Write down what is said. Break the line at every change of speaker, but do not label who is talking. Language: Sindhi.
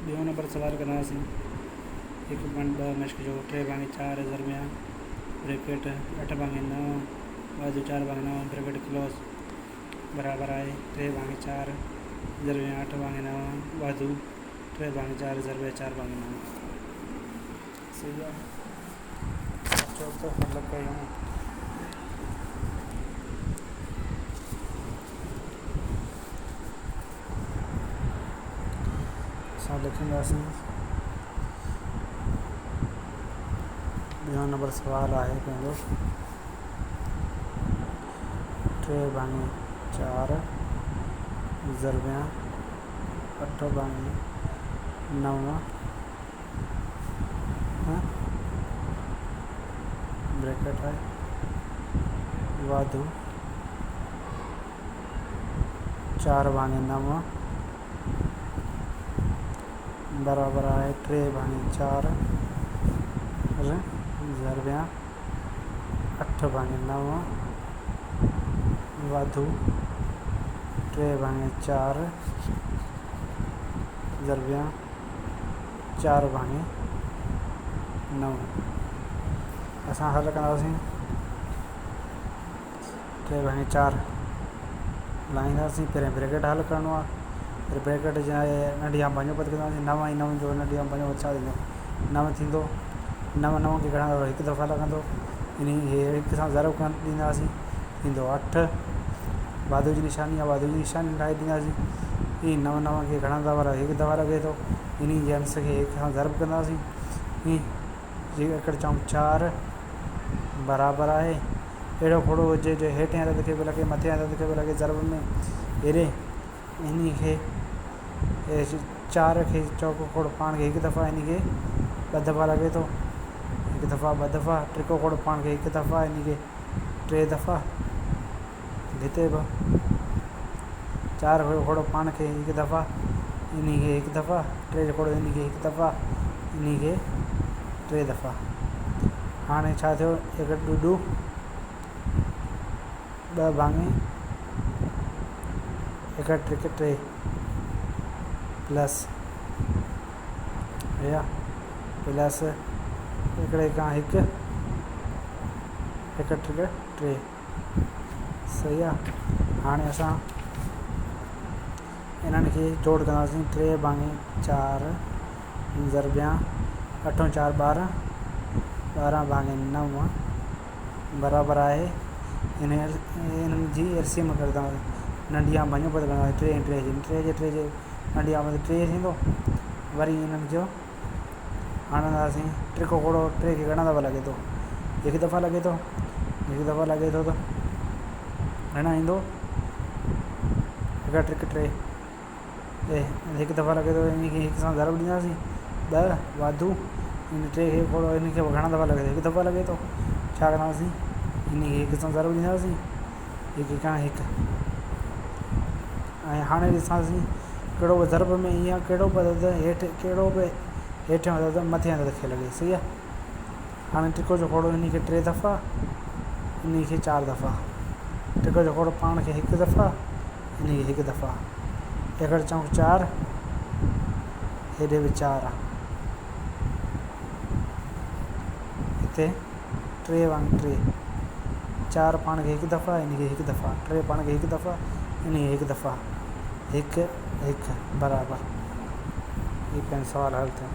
ٻيون نمبر سوال ڪنداسين هڪ پوائنٽ ٻه مشق جو ٽي ڀاڱي چار ضربيان بريڪيٽ اٺ ڀاڱي نو واڌو چار ڀاڱي نو بريڪيٽ ڪلوز برابر آهي ٽي ڀاڱي چار ضربيان اٺ ڀاڱي نو واڌو ٽي ڀاڱي چار ضربيان چار ڀاڱي نو. صحيح آهي اچو ته حل ڪيون. اسان لکنداسين ٻيون نمبر سوال آهي پنهنجو ٽي ڀاڱي چار ضربيان اٺ ڀاڱي نو بريڪيٽ آهي واڌو چار ڀاڱي نو برابر آهي ٽي ڀاڱي چار ضربيان اٺ ڀاڱي نو واڌو ٽي ڀاڱي چار ضربيان چار ڀاڱي نو. اسان حل ڪنداسين ٽي ڀاڱي چار لاهينداسين پهرين بريڪيٽ حل ڪرڻو آهي وري بريڪيٽ جي ننڍي کان پنجون پد ڪنداسين نو ۽ نو جو ننڍي کان پنجون پد ڇا ٿيندو نو ٿيندو نو نو کي گهڻا دفعا هڪ دفعا لڳندو ان کي هڪ سان ضرب ڪرڻ ڏينداسين ٿيندو اٺ واڌو جي نشاني آهي واڌو جي نشاني ٺاهي ڏينداسين هي نو نو کي گهڻا دفعا هڪ دفعا لڳي ٿو ان جي انس کي هڪ سان ضرب ڪنداسين هي جي ايڪڙ چونڪ چار برابر آهي اهڙو کوڙو هجي جو هيٺين عدد کي به لڳي مٿين عدد کي به لڳي ضرب ۾ هيڏي انهي کي چار کي چوڪو کوڙو پاڻ کي هڪ دفعا انهي کي ٻه دفعا لڳي ٿو هڪ دفعا ٻه دفعا ٽڪو کوڙو پاڻ کي هڪ دفعا انهي کي ٽي دفعا هتي به چار جو کوڙو پاڻ کي هڪ دفعا انهي کي هڪ دفعا ٽي جو کوڙو انهي کي هڪ دفعا انهي کي ٽي دفعا هاڻي ڇا ٿيو هڪ ڏوڏو ٻه ڀاڱي هڪ ٽي ٽي پلس يا پلس هڪڙي کان هڪ هڪ ٽي ٽي صحيح آ هاڻي اسان انهن کي جوڙ ڪنداسين ٽي ڀاڱي چار ضربيان اٺون چار ٻارهن ٻارهن ڀاڱي نو برابر آهي ان انهن جي ايل سي ايم ڪڍنداسين ننڍي کان ڀڃو پوء ٽي ۽ ٽي جي ٽي جي ٽي جي ننڍي کان وڌ ٽي ٿيندو وري انهن جو هڻنداسين ٽڪو کوڙو ٽي کي گهڻا دفعا لڳي ٿو هڪ دفعا لڳي ٿو هڪ دفعا لڳي ٿو ته گهڻا ايندو هڪ ٽڪ ٽي هڪ دفعا لڳي ٿو ان کي هڪ سان ضرب ڏينداسين ٻه واڌو ان ٽي کي کوڙو ان کي گهڻا دفعا لڳي ٿو هڪ دفعا لڳي ٿو ڇا ڪنداسين ان کي هڪ سان ضرب ڏينداسين هڪ کان هڪ ۽ هاڻي ڏسنداسين ڪهڙو به ضرب ۾ ائين آهي ڪهڙو به عدد هيٺ ڪهڙو به هيٺيون عدد مٿئين عدد کي لڳي صحيح آهي هاڻي ٽڪو جو کوڙو انهي کي ٽي دفعا انهي کي چار دفعا ٽڪو جو کوڙو پاڻ کي هڪ دفعا انهي کي هڪ دفعا ايڪڙ چونڪ چار هيڏي به چار آ هتي ٽي وانگ ٽي چار پاڻ کي هڪ دفعا انهي کي هڪ دفعا ٽي پاڻ کي هڪ دفعا انهي کي هڪ دفعا هڪ هڪ برابر هي پنهنجو سوال حل ٿيو.